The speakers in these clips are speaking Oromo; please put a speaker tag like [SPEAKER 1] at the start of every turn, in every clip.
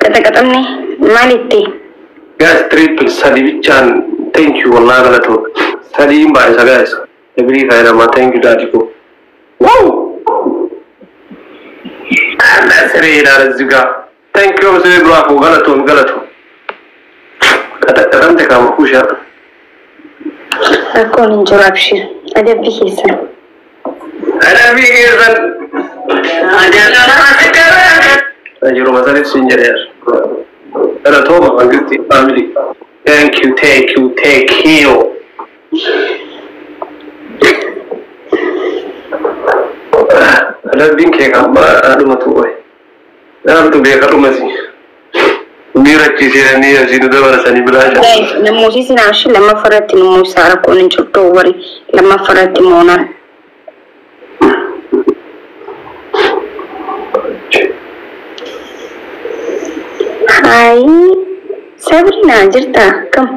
[SPEAKER 1] Qaxaqaxamne maalitti?
[SPEAKER 2] Guys, triple sadi bichaan, thank you, wallahi galatoo. Sadiin baay'isa guys. Double fayyadamaa, thank you daddy ko. Wow! Sireedhaan እዚህ ጋር thank you siree duraa koo galatoon galatoo. Qaxaqaxamte kaama kushaa.
[SPEAKER 1] Rakkoon hin jiru, abshir. Adabbii keessan.
[SPEAKER 2] Adabbii keessan. Yeroo saniif siin jedheera. Galatooma Mangisti family. Thank you, thank you, thank you. Adabbiin kee kan dhumatu wayi. Namtu beeka dhumasi. Miirachiisanii asii nu dabarsanii biraa jira.
[SPEAKER 1] Guys, namooti sinaashi lammaffaa irratti nu rakkoon hin jirtu, wari lammaffaa irratti moonaan. Hayi, Sabrina jirta kam?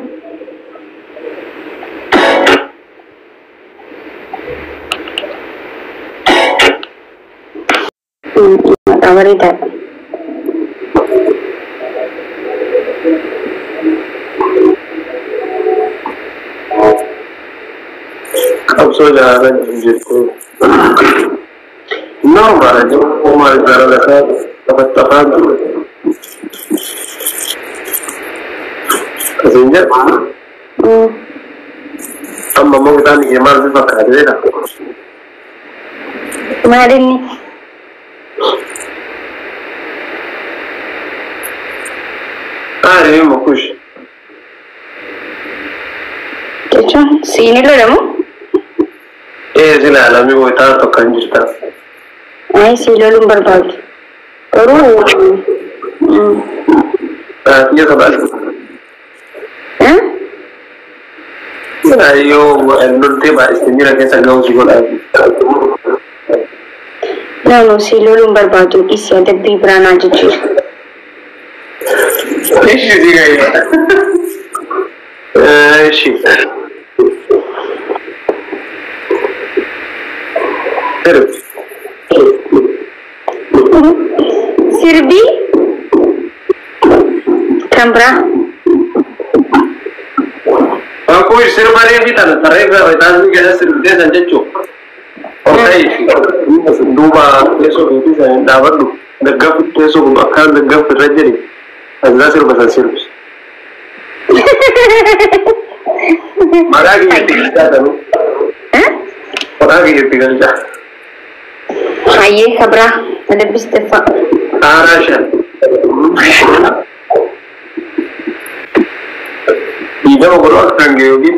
[SPEAKER 1] Maqaa bareedaadha.
[SPEAKER 2] Qabsoo jaalala jirtu. Normal jiru. Uumaa jaalala isaa taphattafaa jiru. Asiin jedhu. Amma immoo kitaabni kee maal si fakkaate beektaa?
[SPEAKER 1] Maal inni?
[SPEAKER 2] Aari makush.
[SPEAKER 1] Jechuun siin lolamu?
[SPEAKER 2] Ee, si ilaalamii wayitaa tokko hin jirta.
[SPEAKER 1] Ayi, si loluun barbaadu. Garuu
[SPEAKER 2] Xiyya sodaatu. Yoo loltee baay'iste miira keessa ga'uu si godha.
[SPEAKER 1] No, no, si loluun barbaadu, dhisi, adabbii biraa naa jijjiiru.
[SPEAKER 2] Ishi si ga'e. Ishi. Sirbi.
[SPEAKER 1] Sirbii kan biraa.
[SPEAKER 2] Akkuma sirba reefi tana tarree taasisuu keessa sirbitee san jechuun. Ol ta'ii duuba teessoo keetii san dhaabadhu, gaggafu teessoo kun akkaan gaggafu irra jedhi, azaa sirba san sirbi. Maqaa kiyyatti galchaa sanuu. Maqaa kiyyatti galchaa.
[SPEAKER 1] Hayyee, kan biraa adabbisteeffaa.
[SPEAKER 2] Haaraa shan. 20 godhuu akka kan ga'e yookiin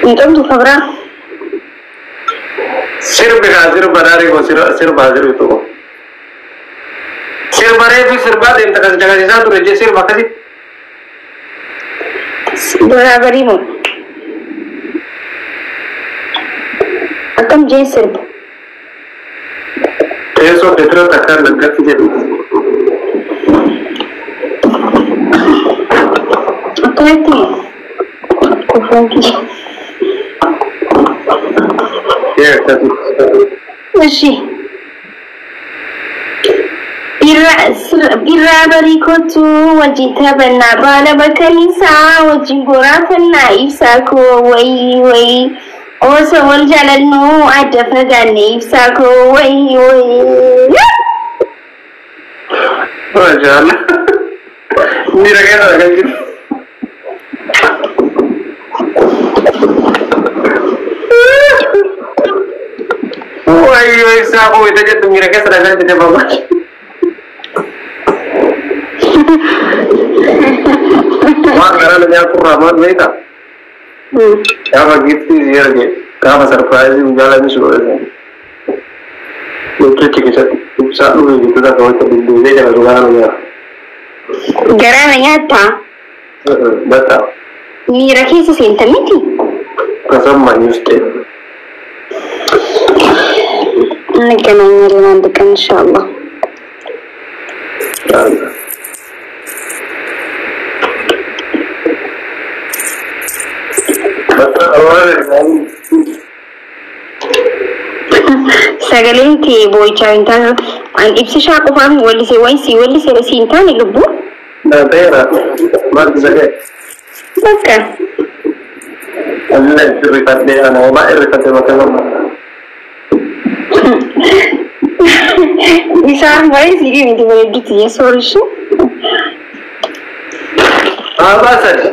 [SPEAKER 1] Hin qabdu kan biraa.
[SPEAKER 2] Sirbi kaa sirba daarii koo sirbaa sirbi tokko. Sirba reefu sirbaa deemta kas jagasiisaa ture jee sirba akkasitti.
[SPEAKER 1] Biraa barii moo? Akkam jeen sirba?
[SPEAKER 2] Teessoo keetirratti akkaan gaggatti jedhu.
[SPEAKER 1] Akkanatti moo? Kofaan kiyya.
[SPEAKER 2] Ee, akkasitti.
[SPEAKER 1] Ishi. Birraa barii kootu wajjin taphannaa, baala bakaliisaa wajjin goraafannaa, ibsaa koo wayii wayii, osoo wal jaalannu adda fagaanne, ibsaa koo wayii wayii.
[SPEAKER 2] Maashaallah. Miira keessa kan jiru. Wayyoo, ibsaa koo ita jettu miira keessa kan jiru baba. Waan garaa na nyaaturraa maal beektaa? Gaafa giftii si erge, gaafa surprise guyyaa lamni si godhatan. Jechuuchi keessatti ibsaa dhufe jettu takka wanta bilbilee jala garaa na nyaata.
[SPEAKER 1] Garaa na nyaattaa?
[SPEAKER 2] Bakka
[SPEAKER 1] Miira keessa seenta miti?
[SPEAKER 2] ተሰማኝ ውስጤ።
[SPEAKER 1] እንገናኛለን አንድ ቀን ኢንሻአላህ። Sagaleen kee boo'ichaa hin taane an ibsishaa qofaan wallisee wayi si wallisee si hin taane lubbuu.
[SPEAKER 2] Naa ta'eera. Maaltu sagalee?
[SPEAKER 1] Bakka.
[SPEAKER 2] Allee sirrifadhee ana homaa irrifate bakka barbaada.
[SPEAKER 1] Isaan baay'ee si miti bareedduti yesoorishi.
[SPEAKER 2] Abbaa sadi.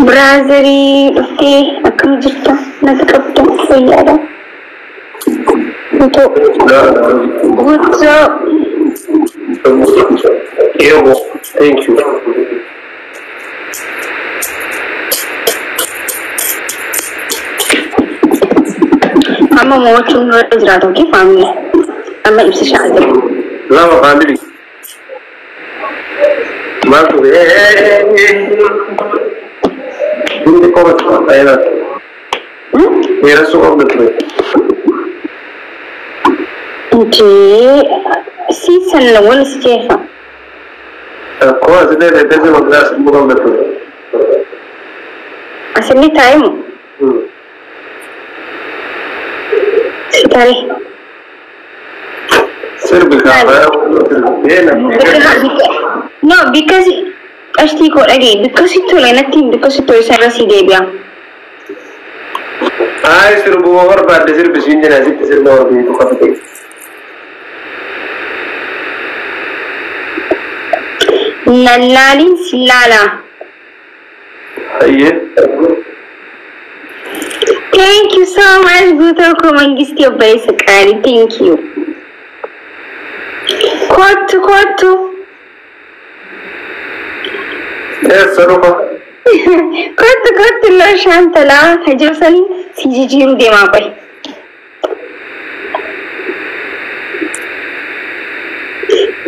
[SPEAKER 1] Biraazarii dhuftee akkam jirta? Naga qabda fayyaadha. Guutuu. Guutuu.
[SPEAKER 2] Eego. Thank you.
[SPEAKER 1] Amma mo'achuun nurra jiraata okay family. Amma ibsishaa jira.
[SPEAKER 2] Lama family. Maaltu Hundi qofa ta'eera. Dheeressuu qabda ture.
[SPEAKER 1] Intee siisan wal si jeefa.
[SPEAKER 2] Akkuma asirra deebiisee magaalaa sirbuu qabda ture.
[SPEAKER 1] Asilli taa'imu si taree.
[SPEAKER 2] Sirbi kaafaa.
[SPEAKER 1] No, because qashtii koo dhagaye because tole natti because tole isarra si deebi'a.
[SPEAKER 2] Ay sirbuma barbaadde sirbi siin jedha asitti sirba barbaadu qofa ta'e.
[SPEAKER 1] Lallaaliin si laala.
[SPEAKER 2] Hayyee.
[SPEAKER 1] Thank you so much guutuu koo mangistii obboleessa qaalii thank you. Kottu kottu.
[SPEAKER 2] Eessa dhufa?
[SPEAKER 1] Kottu kottu loo shaantalaa kajoosanii si jijjiiruu deemaa qoy.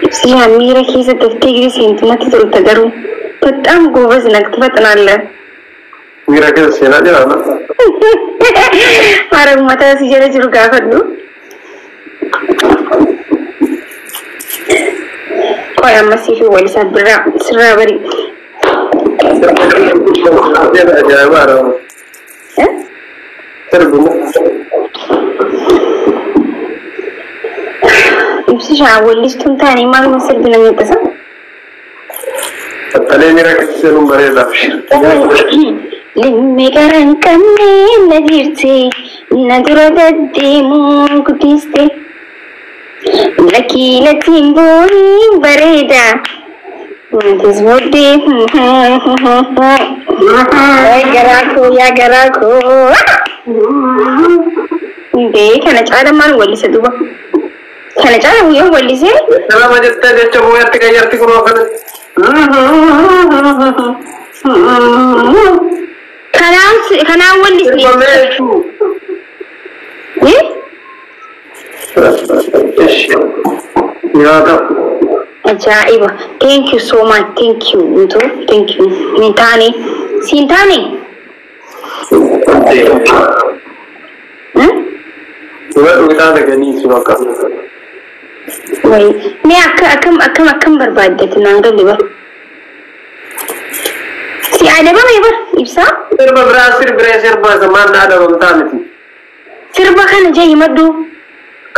[SPEAKER 1] Ibsishaa miira keessa daftee gisee seentu natti tolta garuu በጣም ጎበዝ ነህ ትፈጥናለህ።
[SPEAKER 2] Miira keessa seenaa jira na.
[SPEAKER 1] Hara uummata si jala jiru gaafadhu. Qoy amma siif walisaa birraa sirraa bari.
[SPEAKER 2] Ajaa'ibaadha. Sirbuma.
[SPEAKER 1] Ibsishaa wallistuun taanii maaluma sirbi namni tasa?
[SPEAKER 2] Qaxalee miira keessa seenuun bareedaaf.
[SPEAKER 1] Limmee gara hin qabne na jirte na dura deddeemuu guddiste. Lakkii lakkiin booniin bareeda. Wantis booddee garaa koo yaa garaa koo. Bee kana caala maal wallisa duba? Kana caala yoo wallisee
[SPEAKER 2] Lama jettee jecha booyatti qayyarti kunoo kana.
[SPEAKER 1] Kanaan kanaan wallisne.
[SPEAKER 2] Sirbamee jechuun.
[SPEAKER 1] Eh?
[SPEAKER 2] Yaa ta'u.
[SPEAKER 1] Ajaa'iba. Thank you so much. Thank you. Guutuu. Thank you. Hin taane. Si hin taane? Hmm?
[SPEAKER 2] Dhugaa taate ganii bakka.
[SPEAKER 1] Wayi. Mee akka akkam akkam akkam barbaaddate naan galle bar. Si adabame bar ibsaa?
[SPEAKER 2] Sirba biraa sirbiree sirba maal na adabamtaa miti.
[SPEAKER 1] Sirba kana jee himadhu.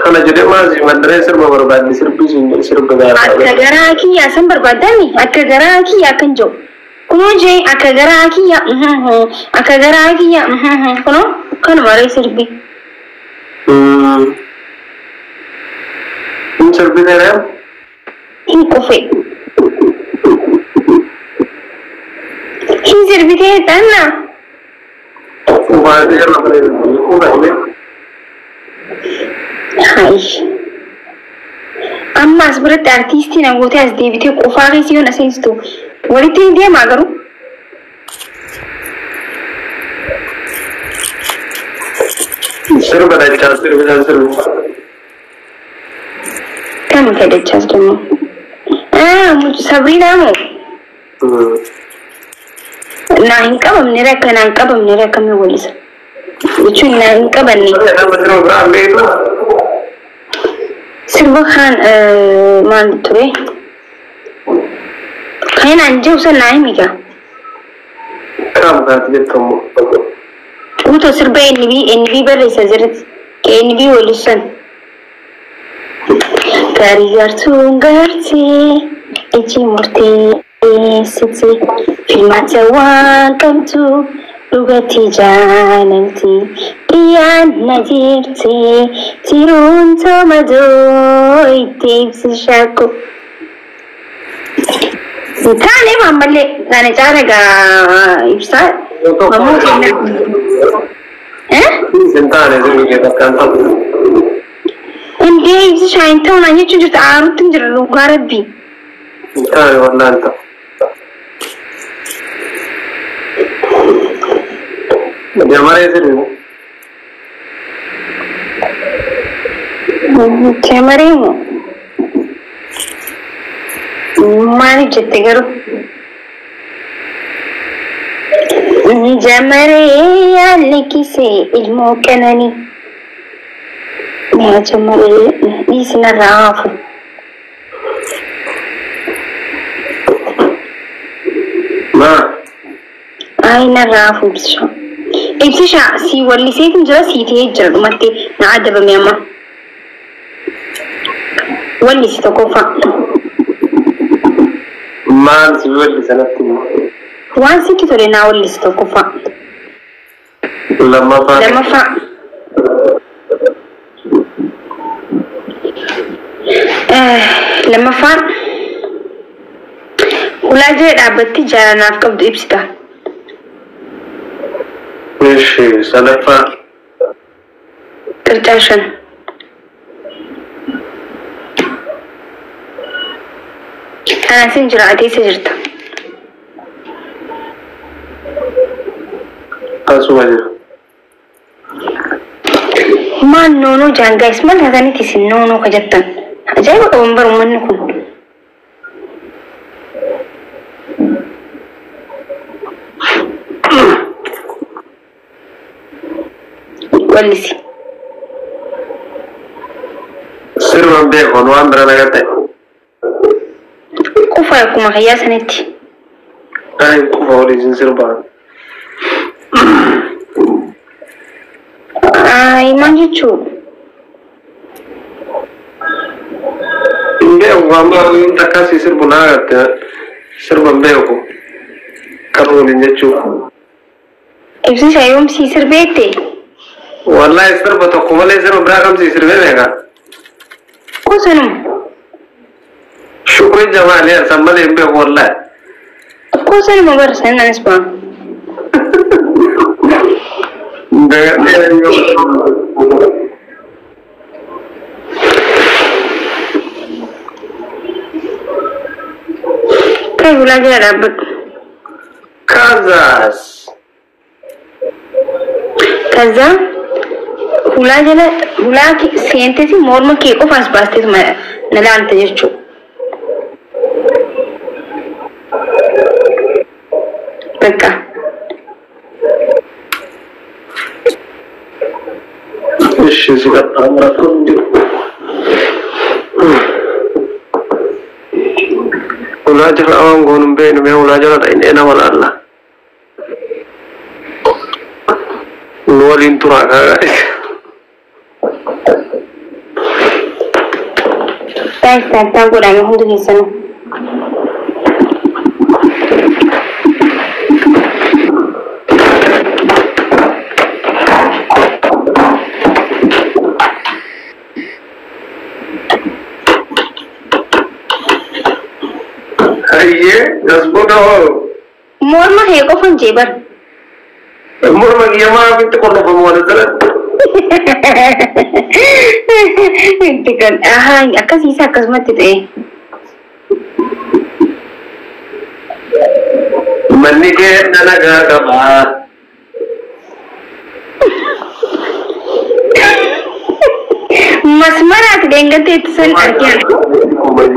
[SPEAKER 2] Kana jedhee maal si mandaree sirba barbaadde sirbi siin jedhe sirba
[SPEAKER 1] Akka
[SPEAKER 2] gaarii.
[SPEAKER 1] garaa kiyyaa san barbaaddani akka garaa kiyyaa kan jiru. Kunoo jee akka garaa kiyyaa akka garaa kiyyaa kunoo kanuma ree sirbi.
[SPEAKER 2] Hin sirbitee
[SPEAKER 1] Hin qufe. Hin sirbitee xannaa.
[SPEAKER 2] Uffata irra bareedu. Uffata.
[SPEAKER 1] Hai. Amma as biratti artiistii na gootee as deebitee qofaa keessa yoo na seensitu walitti hin deemaa garuu.
[SPEAKER 2] Sirba dachaa sirbisan sirbi.
[SPEAKER 1] Kam fedhachaas ደግሞ Sabriinaa moo naa hin qabamne rakka naa hin qabamne rakka mi wallisa jechuun naa hin qabanne.
[SPEAKER 2] Nama sirba biraa hin beektu.
[SPEAKER 1] Sirba kaan maal ture? Kan an jiru san naa himi gaa.
[SPEAKER 2] Kam kaati jettamu.
[SPEAKER 1] Guutuu sirba NB NB barreessa jirti. KNB weellisan. Gaarii gartuun gartee iji murteessite filmaata waan qabdu dhugatti jaalalti dhiyaanna jirte tiruun tomadoo itti ibsi shaakku. Taane ammallee kana caala gaa ibsaa. Mamuu kennaa. Eh?
[SPEAKER 2] Hin taane sirbi kee takkaan ta'u.
[SPEAKER 1] Indee ibsi shaayin ta'u naan jechuun jirta aarutti hin jira dhugaa rabbii.
[SPEAKER 2] Hin taane wallaan ta'u. Jamaree sirbi.
[SPEAKER 1] Jamaree moo? Maaliif jette garuu? Jamaree yaallikisee ilmoo qananii. Yaa jamaree dhiisinarraa hafu.
[SPEAKER 2] Maa?
[SPEAKER 1] Ay narraa hafu ibsisha. Ibsisha si walliseetin jira sii ta'ee jira dhumatti na adabame amma. Wallisi tokkoffaa.
[SPEAKER 2] Maal si wallisa natti himu?
[SPEAKER 1] Waan sitti tole naa wallisi tokkoffaa.
[SPEAKER 2] Lammaffaa.
[SPEAKER 1] Lammaffaa. Lammaffaan ulaa jala dhaabbatti jaalanaaf qabdu ibsita.
[SPEAKER 2] Ishi sadaffaa.
[SPEAKER 1] Qircaa 5. Kanaasin jira ati eessa jirta?
[SPEAKER 2] Asuma jira.
[SPEAKER 1] Maal noonoo jaan gaayis maal taataniiti isin noonoo ka jettan? Ajaa'iba qaban bara uummanni kun. Wallisi.
[SPEAKER 2] Sirban beeku waan bira naga ta'e.
[SPEAKER 1] Qufa akkuma kiyyaa sanitti.
[SPEAKER 2] Ay qufa waliin sirbaa.
[SPEAKER 1] Ay maal jechuu?
[SPEAKER 2] Hin beeku waan bira takkaa si sirbu naa agarte sirban beeku kan waliin jechuu.
[SPEAKER 1] Ibsisha yoom sii sirbeette?
[SPEAKER 2] Wallahi sirba tokko malee sirba biraa kam si sirbee beeka.
[SPEAKER 1] Kusunuma.
[SPEAKER 2] Shukri Jamaal san malee hin beeku wallahi.
[SPEAKER 1] Kusunuma bara sanin anis ba'a. Kai ulaa jala dhaabbadhu.
[SPEAKER 2] Kazaas.
[SPEAKER 1] ከዛ hulaa jala hulaa seenteti morma kee qofa as baasteetu na laalta jechuudha. Bakka.
[SPEAKER 2] Ishi si qaxxaamura kun jiru. Ulaa jala waan goonu hin beeknu mee ulaa jala dhaqnee nama laalla. Nu waliin turaa kaa.
[SPEAKER 1] Taayis taayis godhame hundi keessanuu.
[SPEAKER 2] Hayyee gasboota hoo.
[SPEAKER 1] Morma kee qofa hin jee bara.
[SPEAKER 2] Morma kiyya maa ofitti qollofamu wal jala.
[SPEAKER 1] Itti kan ahaa akkasiisa akkasumatti ta'e.
[SPEAKER 2] Manni kee dalagaa qabaa.
[SPEAKER 1] Masmaraati dheengattee itti san argina.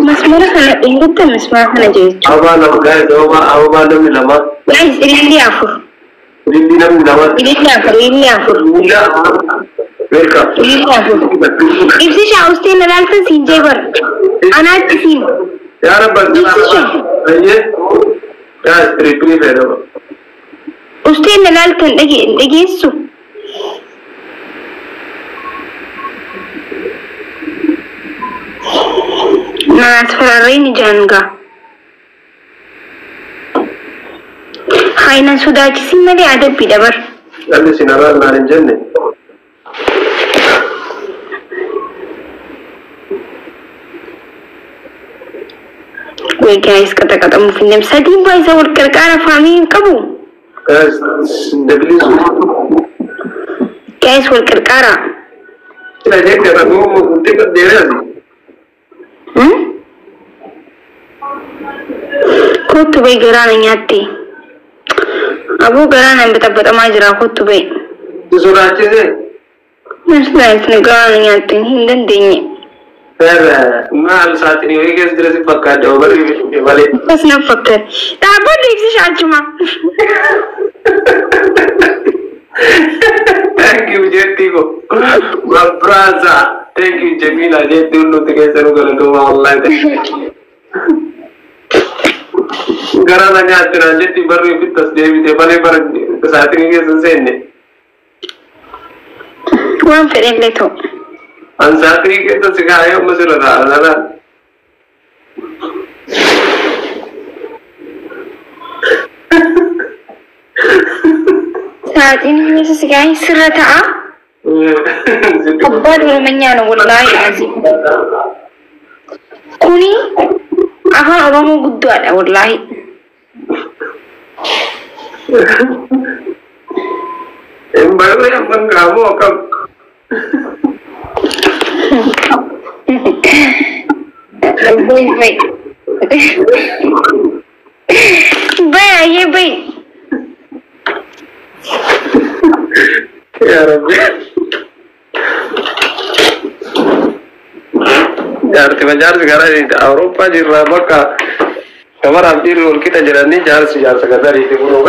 [SPEAKER 1] Masmara kana dheengatte masmara kana jechuudha.
[SPEAKER 2] Ababaa lama gaa'e sababa ababaa namni lama.
[SPEAKER 1] Guys ililli 4.
[SPEAKER 2] Ililli namni lama.
[SPEAKER 1] Ililli 4 ililli 4.
[SPEAKER 2] Miila. Welcome.
[SPEAKER 1] Ililli 4. Ibsisha ustee na laaltan siin jee bara. Anaatti siin.
[SPEAKER 2] Yaa rabba.
[SPEAKER 1] Ibsisha.
[SPEAKER 2] Hayyee. Yaa istiriippii fayyadama.
[SPEAKER 1] Ustee na laaltan dhageessu. Anaas fararreen ijaan gaa. Haayinan sodaachisin malee adabbiidha bar.
[SPEAKER 2] Dhalli si namaa naan hin jenne.
[SPEAKER 1] Wey guys, qaxaqaxamuuf hin deemu. Sadiin baay'isa wal qarqaara faamii hin qabu.
[SPEAKER 2] Guys, dabilii.
[SPEAKER 1] Guys, wal qarqaara.
[SPEAKER 2] Sila jette raguu guuttee deemee asi.
[SPEAKER 1] Kottu ba'i garaana nyaatte. Aboo garaana baxabaxamaa jira, kottu ba'i.
[SPEAKER 2] Si sodaachise.
[SPEAKER 1] Namni garaana nyaatte hin dandeenye.
[SPEAKER 2] Maal saaxinii wayii keessa jira si fakkaata barri malee.
[SPEAKER 1] Akkas na fakkaata. Dhaabbanni ibsisha achuma.
[SPEAKER 2] Thank you jetti ko. My brother. Thank you Jamila jetti nuti keessa nu galatoomaa wallahi. Gara na nyaatti naan jetti barri ofitti as deebite malee bara saaxinii keessa hin seenne.
[SPEAKER 1] Waan fedhe illee ta'u.
[SPEAKER 2] An saaxinii keessa si kaa'ee amma sirra taa'a sanaan.
[SPEAKER 1] Saaxinii keessa si kaa'ee sirra ta'a. Abbaan Oromonyaa ነው wallaahi azim. Kuni afaan Oromoo guddaadha wallaahi.
[SPEAKER 2] Hin barree amman qaamoo akkam.
[SPEAKER 1] Bai bai. Bai ayyee bai.
[SPEAKER 2] Yaa Rabbi. Jaarti ma jaarsi gara Awurooppaa jirra bakka shamaraaf dhiirri wal qixa jedhanii jaarsi jaarsa gadariiti kunoo.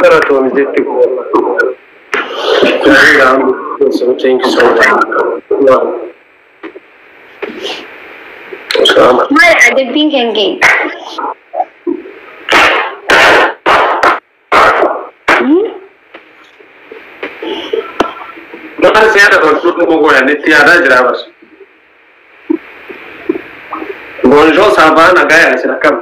[SPEAKER 2] Galatoom jetti kun. Thank you so much. Usama.
[SPEAKER 1] Maal adabbiin kan kee?
[SPEAKER 2] Maal si yaada tolchuutu gogoodhaan itti yaadaa jira bas. Bonjour, ça va, nagaa isin akkam?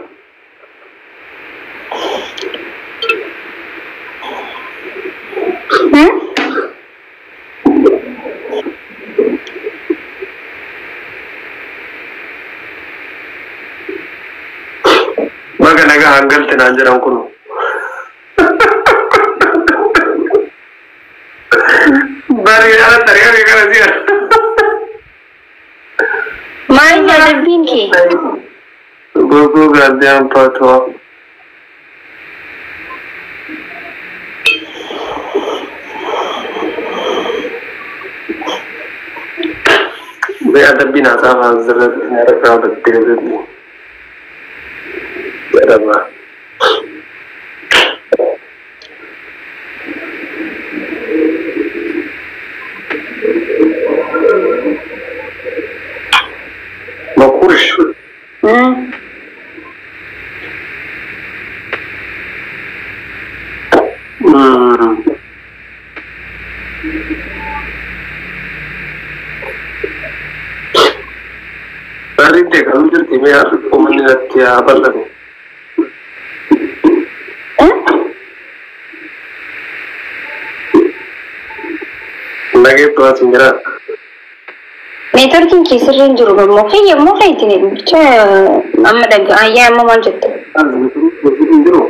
[SPEAKER 2] Baga nagaa hangalte naan jedhan kun. Bari ala tarii kana si'a.
[SPEAKER 1] Maal adabbiin kee?
[SPEAKER 2] Gogo gardien patwa. Bai adabbiin haasaa afaan sirriitti harkaa walitti jedhama. Makurish. Barriin ta'e kan jirti mee uummanni natti haa bal'atu. Nageettu as hin jiraa.
[SPEAKER 1] Neetworkiin kee sirrii hin jiru gammoo kiyya immoo keetiin bicha amma dhagaa ayyaa amma maal jette?
[SPEAKER 2] Hin jiru.